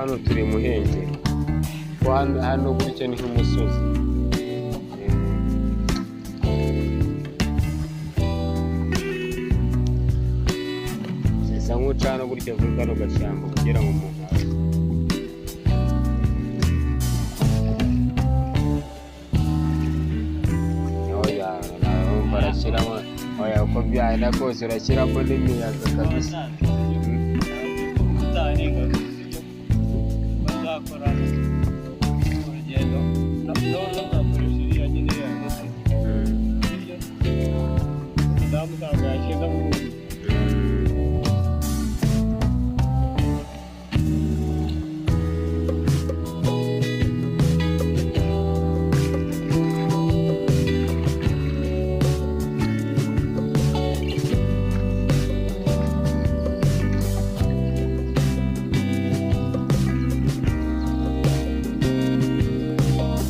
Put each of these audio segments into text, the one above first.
Hano turi Muhengeri, hano gutya ni nk'umusozi. Bisa nk'ucana gutya kuri kano gashyamba kugira ngo umuntu aze. Oya, urumva arashyiramo, oya, uko byahenda kose urashyiramo n'imiyaga kabisa. Bazakora urugendo none nzakoresha iriya nyine ya moto, sibyo? Umudamu ntabwo yagenda mu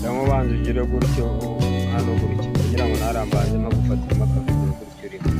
Cyangwa ubanza ugire gutyo hano gutya kugira ngo ntarambanzemo gufatiramo akavidewo gutyo urimo.